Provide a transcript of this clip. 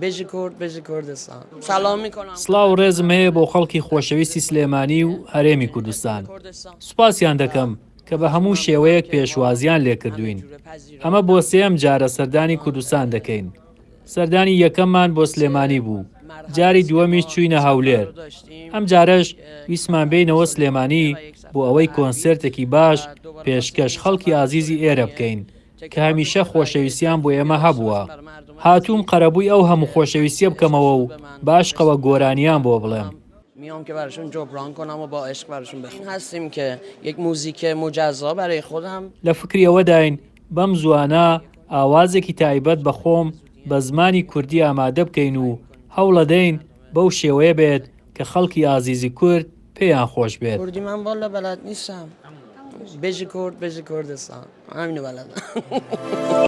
بژی کورد بژی کوردستان سلام میکنم. سڵاو و ڕێزم هەیە بۆ خەڵکی خۆشەویستی سلێمانی و هەرێمی کوردستان. سوپاسیان دەکەم کە بە هەموو شێوەیەک پێشوازییان لێکردووین. ئەمە بۆ سێیەم جارە سەردانی کوردستان دەکەین. سەردانی یەکەممان بۆ سلێمانی بوو، جاری دووەمیش چووینە هەولێر. ئەمجارەش ویستمان بێینەوە سلێمانی بۆ ئەوەی کۆنسێرتێکی باش پێشکەش خەڵکی ئازیزی ئێرە بکەین. کە هەمیشە خۆشەویستیان بۆ ئێمە هەبووە. هاتووم قەرەبووی ئەو هەموو خۆشەویستیە بکەمەوە و بە عەشقەوە گۆرانیان بۆ بڵێم. لە فکری ئەوەداین بەم زووانە ئاوازێکی تایبەت بە خۆم بە زمانی کوردی ئامادە بکەین و هەوڵەدەین بەو شێوەیە بێت کە خەڵکی ئازیزی کورد پێیان خۆش بێت. کوردی من والا بلد نیستم بژی کورد بژی کوردستان. همینو بلدم.